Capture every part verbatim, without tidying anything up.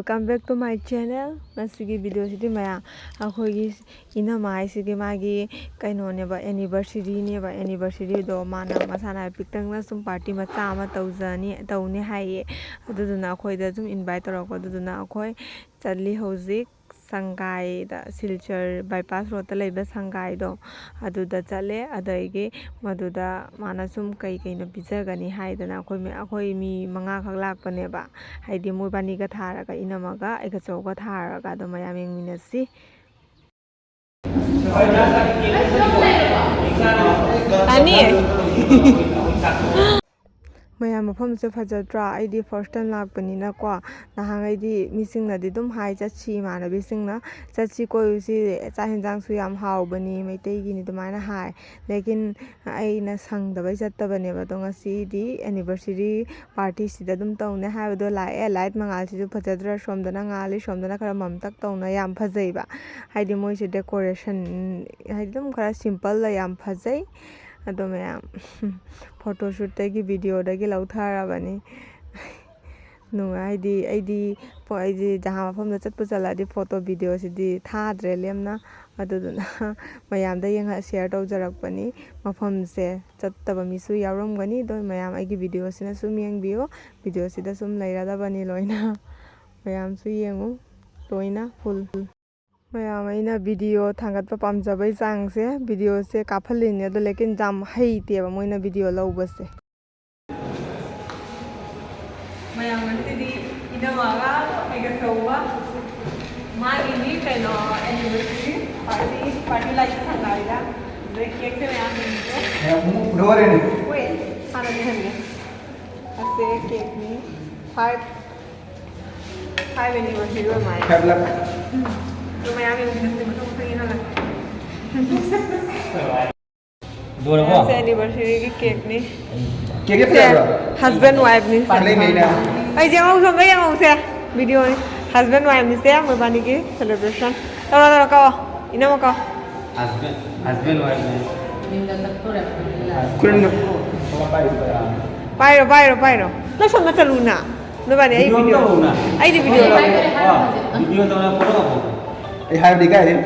Welcome back to my channel. ꯉꯁꯤꯒꯤ ꯚꯤꯗꯤꯑꯣꯁꯤꯗꯤ ꯃꯌꯥꯝ, ꯑꯩꯈꯣꯏꯒꯤ ꯏꯅꯝꯃ ꯍꯥꯏꯁꯤꯒꯤ ꯃꯥꯒꯤ ꯀꯩꯅꯣꯅꯦꯕ, ꯑꯦꯅꯤꯚꯔꯁꯔꯤꯅꯦꯕ꯫ ꯑꯦꯅꯤꯚꯔꯁꯔꯤꯗꯣ ꯃꯥꯅ ꯃꯁꯥꯅ ꯄꯤꯛꯇꯪꯅ ꯁꯨꯝ ꯄꯥꯔꯇꯤ ꯃꯆꯥ ꯑꯃ ꯇꯧꯖꯅꯤ, ꯇꯧꯅꯤ ꯍꯥꯏꯌꯦ꯫ ꯑꯗꯨꯗꯨꯅ ꯑꯩꯈꯣꯏꯗ ꯁꯨꯝ ꯏꯟꯚꯥꯏꯠ ꯇꯧꯔꯛꯄ꯫ ꯑꯗꯨꯗꯨꯅ ꯑꯩꯈꯣꯏ ꯆꯠꯂꯤ ꯍꯧꯖꯤꯛ ꯁꯪꯒꯥꯏꯗ, ꯁꯤꯜꯆꯔ ꯕꯥꯏꯄꯥꯁ ꯔꯣꯗꯇ ꯂꯩꯕ ꯁꯪꯒꯥꯏꯗꯣ, ꯑꯗꯨꯗ ꯆꯠꯂꯦ꯫ ꯑꯗꯒꯤ ꯃꯗꯨꯗ ꯃꯥꯅ ꯁꯨꯝ ꯀꯩ ꯀꯩꯅꯣ ꯄꯤꯖꯒꯅꯤ ꯍꯥꯏꯗꯅ ꯑꯩꯈꯣꯏ ꯃ-, ꯑꯩꯈꯣꯏ ꯃꯤ ꯃꯉꯥꯈꯛ ꯂꯥꯛꯄꯅꯦꯕ꯫ ꯍꯥꯏꯗꯤ ꯃꯣꯏꯕꯥꯅꯤꯒ ꯊꯥꯔꯒ, ꯏꯅꯝꯃꯒ ꯑꯩꯒ ꯆꯧꯒ ꯊꯥꯔꯒ ꯑꯗꯨꯝ ꯃꯌꯥꯝ ꯌꯦꯡꯃꯤꯟꯅꯁꯤ꯫ ꯇꯥꯅꯤꯌꯦ꯫ ꯃꯌꯥꯝ, ꯃꯐꯝꯁꯦ ꯐꯖꯗ꯭ꯔꯥ? ꯑꯩꯗꯤ first time ꯂꯥꯛꯄꯅꯤꯅꯀꯣ, ꯅꯍꯥꯟꯈꯩꯗꯤ ꯃꯤꯁꯤꯡꯅꯗꯤ ꯑꯗꯨꯝ ꯍꯥꯏ, "ꯆꯠꯁꯤ", ꯏꯃꯥꯟꯅꯕꯤꯁꯤꯡꯅ, "ꯆꯠꯁꯤ, ꯀꯣꯏꯔꯨꯁꯤ, ꯆꯥꯛ ꯍꯦꯟꯖꯥꯡꯁꯨ ꯌꯥꯝ ꯍꯥꯎꯕꯅꯤ, ꯃꯩꯇꯩꯒꯤꯅꯤ", ꯑꯗꯨꯃꯥꯏꯅ ꯍꯥꯏ꯫ ꯂꯦꯀꯤꯟ ꯑꯩꯅ ꯁꯪꯗꯕꯩ ꯆꯠꯇꯕꯅꯦꯕ꯫ ꯑꯗꯣ ꯉꯁꯤꯗꯤ anniversary party ꯁꯤꯗ ꯑꯗꯨꯝ ꯇꯧꯅꯤ ꯍꯥꯏꯕꯗꯣ ꯂꯥꯛꯑꯦ꯫ Light ꯃꯉꯥꯜꯁꯤꯁꯨ ꯐꯖꯗ꯭ꯔꯥ? ꯁꯣꯝꯗꯅ ꯉꯥꯜꯂꯤ, ꯁꯣꯝꯗꯅ ꯈꯔ ꯃꯝꯇꯛ ꯇꯧꯅ, ꯌꯥꯝ ꯐꯖꯩꯕ꯫ ꯍꯥꯏꯗꯤ ꯃꯣꯏꯁꯦ decoration, ꯍꯥꯏꯗꯤ ꯑꯗꯨꯝ ꯈꯔ simple ꯗ ꯌꯥꯝ ꯐꯖꯩ꯫ ꯑꯗꯣ ꯃꯌꯥꯝ, photoshoot ꯇꯒꯤ, video ꯗꯒꯤ ꯂꯧꯊꯔꯕꯅꯤ꯫ ꯅꯨꯡꯉꯥꯏ, ꯍꯥꯏꯗꯤ ꯑꯩꯗꯤ ꯄꯣ-, ꯑꯩꯗꯤ ꯖꯍꯥ ꯃꯐꯝꯗ ꯆꯠꯄꯨ ꯆꯠꯂꯗꯤ photo, video ꯁꯤꯗꯤ ꯊꯥꯗ꯭ꯔꯦ ꯂꯦꯝꯅ꯫ ꯑꯗꯨꯗꯨꯅ ꯃꯌꯥꯝꯗ ꯌꯦꯡꯍ-, share ꯇꯧꯖꯔꯛꯄꯅꯤ꯫ ꯃꯐꯝꯁꯦ ꯆꯠꯇꯕ ꯃꯤꯁꯨ ꯌꯥꯎꯔꯝꯒꯅꯤ꯫ ꯑꯗꯣ ꯃꯌꯥꯝ ꯑꯩꯒꯤ video ꯁꯤꯅ ꯁꯨꯝ ꯌꯦꯡꯕꯤꯌꯨ꯫ Video ꯁꯤꯗ ꯁꯨꯝ ꯂꯩꯔꯗꯕꯅꯤ ꯂꯣꯏꯅ꯫ ꯃꯌꯥꯝꯁꯨ ꯌꯦꯡꯉꯨ ꯂꯣꯏꯅ full꯫ ꯃꯌꯥꯝ, ꯑꯩꯅ video ꯊꯥꯡꯒꯠꯄ ꯄꯥꯝꯖꯕꯩ ꯆꯥꯡꯁꯦ, video ꯁꯦ ꯀꯥꯞꯍꯜꯂꯤꯅꯦ, ꯑꯗꯣ ꯂꯦꯀꯤꯟ ꯌꯥꯝ ꯍꯩꯇꯦꯕ ꯃꯣꯏꯅ video ꯂꯧꯕꯁꯦ꯫ ꯃꯌꯥꯝ, ꯉꯁꯤꯗꯤ ꯏꯅꯝꯃꯒ ꯑꯩꯒ ꯇꯧꯕ ꯃꯥꯒꯤꯅꯤ ꯀꯩꯅꯣ, anniversary party, party light ꯁꯪꯒꯥꯏꯗ꯫ ꯑꯗꯩ cake ꯁꯦ ꯃꯌꯥꯝ ꯌꯦꯡꯉꯤꯁꯦ꯫ ꯃꯌꯥꯝ ꯑꯃꯨꯛ ꯎꯅꯔꯦꯅꯦ꯫ Wait, ꯍꯥꯟꯅ ꯌꯦꯡꯍꯟꯒꯦ꯫ ꯑꯁꯦ cake ꯅꯤ꯫ Five, five anniversary ꯑꯣꯏ ꯃꯥꯜꯂꯦ꯫ Five ꯂꯥꯛ꯫ ꯑꯗꯨ ꯃꯌꯥꯝ ꯌꯦꯡꯃꯤꯟꯅꯁꯦ, ꯃꯊꯪ ꯃꯊꯪ ꯌꯦꯡꯍꯜꯂꯛꯀꯦ꯫ ꯂꯣꯏꯔꯕꯣ? ꯃꯌꯥꯝꯁꯦ anniversary ꯒꯤ cake ꯅꯤ꯫ Cake ꯁꯦ ꯌꯥꯕ꯭ꯔꯣ? Husband wife ꯅꯤ꯫ ꯄꯥꯔꯂꯦ ꯃꯦꯅ꯫ ꯑꯩꯁꯦ ꯌꯦꯡꯍꯧ, ꯁꯣꯝꯗ ꯌꯦꯡꯍꯧꯁꯦ꯫ Video ꯅꯤ꯫ Husband wife ꯅꯤꯁꯦ, ꯃꯣꯏꯕꯥꯅꯤꯒꯤ celebration꯫ ꯇꯧꯔꯣ, ꯇꯧꯔꯣ, ꯀꯛꯑꯣ꯫ ꯏꯅꯝꯃ ꯀꯛꯑꯣ꯫ Husband, husband wife ꯅꯤ꯫ ꯈꯨꯔꯨꯝꯗ꯫ ꯄꯥꯏꯔꯣ, ꯄꯥꯏꯔꯣ, ꯄꯥꯏꯔꯣ꯫ ꯅꯪ ꯁꯣꯝꯗ ꯆꯠꯂꯨꯅ꯫ ꯅꯕꯥꯅꯤ ꯑꯩ ꯚꯤꯗꯤꯑꯣ ꯑꯝ video ꯇꯧꯔꯛꯎꯅ꯫ ꯑꯩꯗꯤ ꯚꯤꯗꯤꯑꯣ ꯂꯧꯒꯦ꯫ ꯑꯥ, ꯚꯤꯗꯤꯑꯣ ꯇꯧꯔ ꯐꯣꯇꯣ ꯀꯥꯞꯄꯣ꯫ ꯑꯩ ꯍꯥꯏꯕꯗꯤ ꯀꯥꯏꯗꯩ?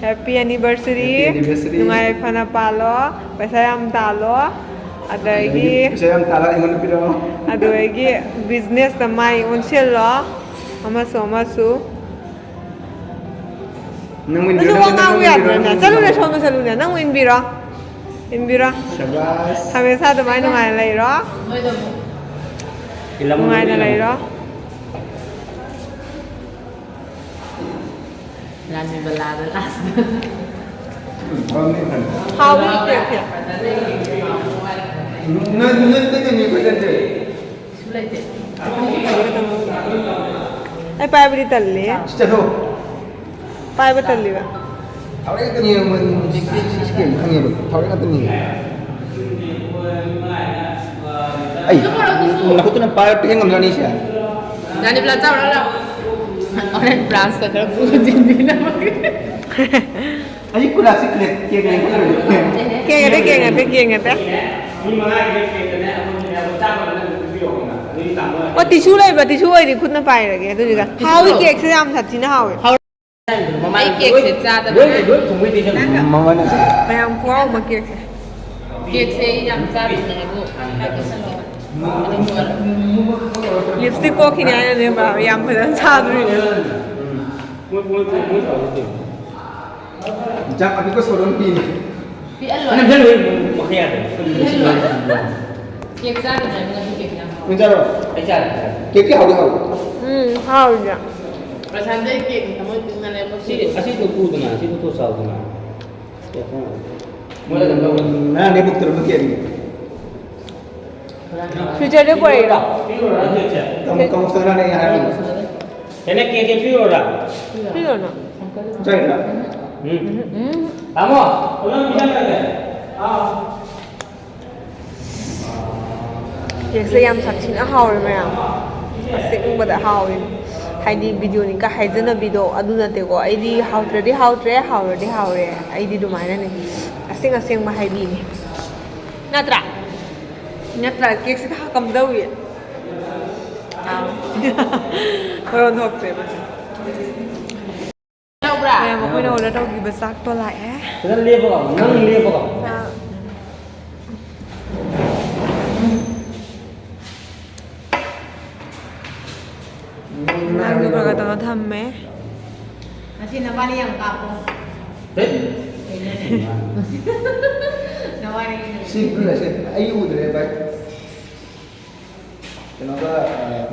Happy anniversary꯫ Happy anniversary꯫ ꯅꯨꯡꯉꯥꯏ ꯌꯥꯏꯐꯅ ꯄꯥꯜꯂꯣ꯫ ꯄꯩꯁꯥ ꯌꯥꯝ ꯇꯥꯜꯂꯣ꯫ ꯑꯗꯒꯤ ꯄꯩꯁꯥ ꯌꯥꯝ ꯇꯥꯜꯂꯣ, ꯑꯩꯉꯣꯟꯗ ꯄꯤꯔꯛꯑꯣ꯫ ꯑꯗꯨꯗꯒꯤ business ꯇ ꯃꯥꯏ ꯑꯣꯟꯁꯤꯜꯂꯣ꯫ ꯑꯃꯁꯨ ꯑꯃꯁꯨ꯫ ꯅꯪ ꯏꯟꯕꯤꯔꯣ, ꯅꯪꯁꯨ ꯅꯪ ꯋꯥ ꯏꯟꯕꯤꯔꯣ, ꯉꯥꯡꯕ ꯅꯪ ꯏꯟꯕꯤꯔꯣ, ꯌꯥꯗ꯭ꯔꯅꯦ? ꯅꯪ ꯆꯠꯂꯨꯅꯦ, ꯏꯟꯕꯤꯔꯣ꯫ ꯁꯣꯝꯗ ꯆꯠꯂꯨꯅꯦ, ꯅꯪ ꯏꯟꯕꯤꯔꯣ꯫ ꯏꯟꯕꯤꯔꯣ꯫ ꯁꯕꯥꯁ꯫ ꯍꯃꯦꯁꯥ ꯑꯗꯨꯃꯥꯏꯅ ꯅꯨꯡꯉꯥꯏꯅ ꯂꯩꯔꯣ꯫ ꯏꯜꯂꯝꯃꯣ, ꯅꯨꯡꯉꯥꯏꯅ ꯏꯜꯂꯝꯃꯣ꯫ ꯂꯩꯔꯣ꯫ ꯔꯥꯅꯤ ꯕꯂꯥꯗ last꯫ ꯎꯝ, ꯍꯥꯎꯅꯤ, ꯍꯥꯎꯅꯤ꯫ ꯍꯥꯎꯕꯅꯤ cake ꯁꯦ꯫ ꯅꯣꯏ, ꯅꯣꯏ, ꯅꯣꯏ, ꯅꯣꯏ, ꯅꯣꯏ, ꯅꯣꯏ꯫ ꯑꯩ ꯄꯥꯏꯕꯗꯤ ꯇꯜꯂꯦ꯫ ꯆꯠꯂꯣ꯫ ꯄꯥꯏꯕ ꯇꯜꯂꯤꯕ꯫ ꯊꯥꯎꯔꯦꯛ ꯉꯥꯛꯇꯅꯤ, ꯃꯣꯏ ꯁꯤ, ꯁꯤ, ꯁꯤ ꯀꯩꯅꯣ ꯈꯪꯉꯦꯕ꯫ ꯊꯥꯎꯔꯦꯛ ꯉꯥꯛꯇꯅꯤ꯫ ꯑꯩ, ꯅꯈꯨꯠꯇꯨꯅ ꯄꯥꯏꯔ ꯄꯤꯛꯍꯟ ꯉꯝꯖꯔꯅꯤ ꯁꯦ꯫ ꯔꯥꯅꯤ ꯕꯂꯥ ꯆꯥꯎꯔ ꯂꯥꯎ꯫ ꯍꯣꯔꯦꯟ branch ꯇ ꯈꯔ ꯄꯨꯔ ꯆꯦꯟꯕꯤꯅꯕꯒꯤ꯫ ꯑꯁꯤ ꯀꯨꯂꯥꯁꯤ cake, cake ꯂꯩ꯫ Cake ꯅꯠꯇꯦ, cake ꯅꯠꯇꯦ, cake ꯅꯠꯇꯦ꯫ ꯑꯣ, tissue ꯂꯩꯕ꯭ꯔꯥ? Tissue ꯑꯣꯏꯔꯗꯤ ꯈꯨꯠꯅ ꯄꯥꯏꯔꯒꯦ꯫ ꯑꯗꯨꯗꯨꯒ ꯍꯥꯎꯋꯤ, cake ꯁꯦ ꯌꯥꯝ ꯁꯥꯊꯤꯅ ꯍꯥꯎꯋꯦ꯫ ꯑꯩ cake ꯁꯦ ꯆꯥꯗꯕꯅꯦ꯫ ꯃꯃꯜ ꯑꯁꯦ꯫ ꯃꯌꯥꯝ ꯈꯨꯍꯥꯎ ꯑꯃ cake ꯁꯦ꯫ Cake ꯁꯦ ꯑꯩ ꯌꯥꯝ ꯆꯥꯗꯕꯅꯦ, ꯑꯗꯨ ꯈꯔ ꯄꯤꯁꯜꯂꯣ꯫ Lipstick ꯀꯣꯛꯈꯤꯅꯤ ꯍꯥꯏꯅꯅꯦ, ꯌꯥꯝ ꯐꯖꯅ ꯁꯥꯗꯣꯔꯤꯅꯦ꯫ ꯏꯟꯖꯥꯡ ꯑꯄꯤꯛꯄ ꯁꯣꯏꯗꯅ ꯄꯤꯅꯤ꯫ ꯄꯤꯛꯍꯜꯂꯣ꯫ ꯅꯪ ꯄꯤꯛꯍꯜꯂꯣ, ꯃꯈꯥ ꯌꯥꯗ꯭ꯔꯦ꯫ ꯄꯤꯛꯍꯜꯂꯣ꯫ Cake ꯆꯥꯒꯗ꯭ꯔꯥ? ꯉꯁꯤ cake ꯌꯥꯝ ꯍꯥꯎꯋꯦ꯫ ꯅꯪ ꯆꯥꯔꯣ? ꯑꯩ ꯆꯥꯔꯦ꯫ Cake ꯇꯤ ꯍꯥꯎꯗꯤ ꯍꯥꯎꯋꯦ꯫ ꯎꯝ, ꯍꯥꯎꯋꯤꯅꯦ꯫ ꯄ꯭ꯔꯁꯥꯟꯇ cake ꯊꯃꯣꯏ ꯄꯤꯛꯅ ꯂꯩꯕ꯫ ꯁꯤ, ꯑꯁꯤꯗꯣ ꯄꯨꯗꯅ, ꯑꯁꯤꯗꯣ ꯇꯣ ꯆꯥꯎꯗꯅ꯫ ꯃꯣꯏꯅ ꯑꯗꯨꯝ ꯂꯧꯔꯣ꯫ ꯉꯔꯥꯡꯗꯩ book ꯇꯧꯔꯝꯕ cake ꯅꯤ꯫ Future ꯗ ꯄꯨꯔꯛꯏꯔꯣ? ꯀꯃ-, ꯀꯃ ꯁꯣꯏꯗꯅ ꯑꯩ ꯍꯥꯏꯔꯝꯃꯦ꯫ ꯀꯩꯅꯣ, cake ꯁꯦ ꯄꯤꯔꯨꯔꯣꯔꯥ? ꯄꯤꯔꯨꯔꯣ꯫ ꯆꯥꯏꯔꯥ? ꯎꯝ꯫ ꯎꯝ꯫ ꯇꯥꯃꯣ, ꯄꯨꯂꯞ ꯄꯤꯖꯈ꯭ꯔꯒꯦ꯫ ꯑꯥ꯫ Cake ꯁꯦ ꯌꯥꯝ ꯁꯥꯊꯤꯅ ꯍꯥꯎꯔꯦ ꯃꯌꯥꯝ꯫ ꯑꯁꯦꯡꯕꯗ ꯍꯥꯎꯋꯦ꯫ ꯍꯥꯏꯗꯤ video ꯅꯤꯒ ꯍꯥꯏꯖꯅꯕꯤꯗꯣ ꯑꯗꯨ ꯅꯠꯇꯦꯀꯣ꯫ ꯑꯩꯗꯤ ꯍꯥꯎꯇ꯭ꯔꯗꯤ ꯍꯥꯎꯇ꯭ꯔꯦ, ꯍꯥꯎꯔꯗꯤ ꯍꯥꯎꯔꯦ꯫ ꯑꯩꯗꯤ ꯑꯗꯨꯃꯥꯏꯅꯅꯦ꯫ ꯑꯁꯦꯡ ꯑꯁꯦꯡꯕ ꯍꯥꯏꯕꯤꯅꯦ꯫ ꯅꯠꯇ꯭ꯔꯥ? ꯅꯠꯇ꯭ꯔꯥ? ꯀꯦꯛꯁꯤꯗ ꯍꯥꯞꯀꯝꯗꯧꯏ꯫ ꯑꯥ꯫ ꯃꯔꯣꯟ ꯊꯣꯛꯇ꯭ꯔꯦꯕ꯫ ꯌꯥꯎꯕ꯭ꯔꯥ? ꯃꯌꯥꯝ, ꯑꯩꯈꯣꯏꯅ ꯑꯣꯔꯗꯔ ꯇꯧꯈꯤꯕ ꯆꯥꯛꯇꯣ ꯂꯥꯛꯑꯦ꯫ ꯐꯖꯅ ꯂꯦꯞꯄꯒ, ꯅꯪ ꯂꯦꯞꯄꯒ꯫ ꯆꯥꯛ꯫ ꯉꯥꯏꯕ ꯈꯔ ꯈꯔ ꯇꯧꯔ ꯊꯝꯃꯦ꯫ ꯉꯁꯤ ꯅꯕꯥꯅꯤ ꯌꯥꯝ ꯀꯥꯞꯄꯣ꯫ ꯍꯦ? ꯀꯩꯅꯣꯅꯦ? ꯅꯕꯥꯅꯤ꯫ ꯁꯤ ꯄꯨꯜꯂꯁꯦ꯫ ꯑꯩ ꯎꯗ꯭ꯔꯦ, ꯚꯥꯏ꯫ ꯀꯩꯅꯣꯒ, ꯑ,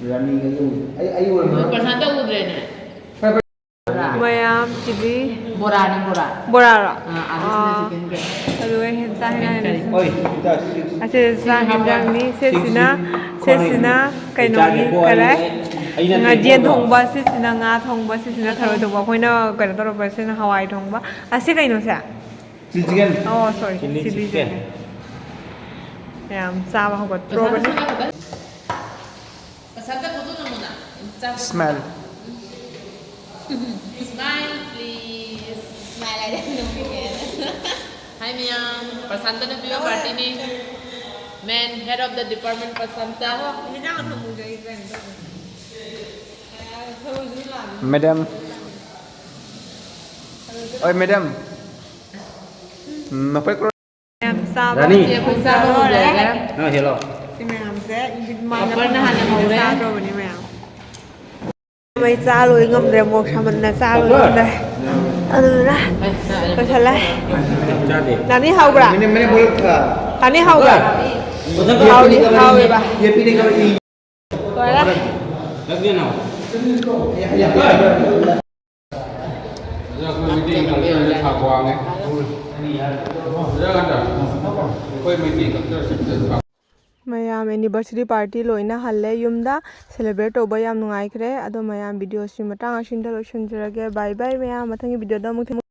ꯔꯥꯅꯤꯒ ꯑꯩ ꯎꯗ꯭ꯔꯦ꯫ ꯑꯩ, ꯑꯩ ꯎꯔꯝꯃꯔꯣꯏ꯫ ꯄ꯭ꯔꯁꯥꯟꯇ ꯎꯗ꯭ꯔꯦꯅꯦ꯫ ꯃꯌꯥꯝ ꯆꯤꯂꯤ꯫ ꯕꯣꯔꯥꯅꯤ, ꯕꯣꯔꯥ꯫ ꯕꯣꯔꯥꯔꯣ? ꯑꯥ, ꯑꯥ, ꯑꯗꯨꯒ ꯍꯦꯟ-, ꯆꯥꯛ ꯍꯦꯟꯖꯥꯡꯅꯤ꯫ ꯍꯣꯏ, ꯏꯇꯥ, ꯁꯤ ꯑꯁꯤ ꯆꯥꯛ ꯍꯦꯟꯖꯥꯡꯅꯤ꯫ ꯁꯤꯁꯤꯅ, ꯁꯤꯁꯤꯅ ꯀꯩꯅꯣꯅꯤ, ꯀꯔꯥꯏ? ꯉꯥꯖꯦꯟ ꯊꯣꯡꯕ, ꯁꯤꯁꯤꯅ ꯉꯥ ꯊꯣꯡꯕ, ꯁꯤꯁꯤꯅ ꯊꯔꯣꯏ ꯊꯣꯡꯕ꯫ ꯑꯩꯈꯣꯏꯅ ꯀꯩꯅꯣ ꯇꯧꯔꯛꯄꯁꯤꯅ ꯍꯋꯥꯏ ꯊꯣꯡꯕ꯫ ꯑꯁꯤ ꯀꯩꯅꯣꯁꯦ? Chilli chicken. ꯑꯣ, ꯁꯣꯔꯤ, ꯆꯤꯂꯤ ꯆꯤꯂꯤ ꯆꯤꯛꯀꯟ꯫ ꯆꯤꯛꯀꯟ꯫ ꯃꯌꯥꯝ ꯆꯥꯕ ꯍꯧꯒꯠꯇ꯭ꯔꯣꯕꯅꯤ꯫ ꯄ꯭ꯔꯁꯥꯟꯇ ꯐꯣꯇꯣ ꯅꯝꯃꯣꯅ꯫ ꯆꯥꯛ ꯏꯁꯃꯥꯏꯜ꯫ Smile, please. Smile ꯍꯥꯏꯗꯤ ꯅꯣꯛꯅꯤꯡꯉꯦ꯫ Hi ꯃꯌꯥꯝ, ꯄ꯭ꯔꯁꯥꯟꯇꯅ ꯄꯤꯕ party ꯅꯤ꯫ Man, head of the department, Prasanta. Madam. ꯍꯣꯏ, madam꯫ ꯎꯝ, ꯅꯈꯣꯏ ꯃꯌꯥꯝ ꯆꯥꯕ ꯔꯥꯅꯤ꯫ ꯍꯧꯖꯤꯛ ꯑꯩꯈꯣꯏ ꯆꯥꯕ ꯂꯣꯏꯔꯦ꯫ ꯅꯪ ꯍꯦꯜꯂꯣ꯫ ꯁꯤ ꯃꯌꯥꯝꯁꯦ ꯏꯪꯕꯤꯠ ꯃꯥꯟꯅ ꯑꯄꯔꯅ ꯍꯥꯟꯅ ꯐꯪꯗꯕꯅꯤꯅ ꯍꯧꯔꯦ꯫ ꯆꯥꯗ꯭ꯔꯣꯕꯅꯤ ꯃꯌꯥꯝ꯫ ꯃꯩ ꯆꯥ ꯂꯣꯏ ꯉꯝꯗ꯭ꯔꯦ, ꯃꯣꯔꯣꯛ ꯁꯥꯃꯟꯅ ꯆꯥ ꯂꯣꯏ ꯉꯝꯗ꯭ꯔꯦ꯫ ꯑꯗꯨꯗꯨꯅ ꯂꯣꯏꯁꯜꯂꯦ꯫ ꯆꯥꯗꯦ꯫ ꯅꯥꯅꯤ ꯍꯥꯎꯕ꯭ꯔꯥ? ꯅꯥꯅꯤ ꯍꯥꯎꯕ꯭ꯔꯥ? ꯍꯥꯎꯗꯤ ꯍꯥꯎꯋꯦꯕ꯫ ꯂꯣꯏꯔꯦ꯫ ꯑꯣꯖꯥ, ꯑꯩꯈꯣꯏ ꯃꯩꯇꯩꯒꯤ culture ꯁꯦ ꯊꯥꯛ ꯋꯥꯡꯉꯦ꯫ ꯑꯣꯖꯥ ꯒꯟꯗꯥ, ꯑꯩꯈꯣꯏ ꯃꯩꯇꯩ culture ꯁꯦ ꯊꯥꯛ ꯃꯌꯥꯝ anniversary party ꯂꯣꯏꯅ ꯍꯜꯂꯦ ꯌꯨꯝꯗ꯫ Celebrate ꯇꯧꯕ ꯌꯥꯝ ꯅꯨꯡꯉꯥꯏꯈ꯭ꯔꯦ꯫ ꯑꯗꯣ ꯃꯌꯥꯝ, video ꯁꯤ ꯃꯇꯥꯡ ꯑꯁꯤꯗ ꯂꯣꯏꯁꯤꯟꯖꯔꯒꯦ꯫ Bye bye ꯃꯌꯥꯝ, ꯃꯊꯪꯒꯤ video ꯗ ꯑꯃꯨꯛ ꯊꯦꯡꯅ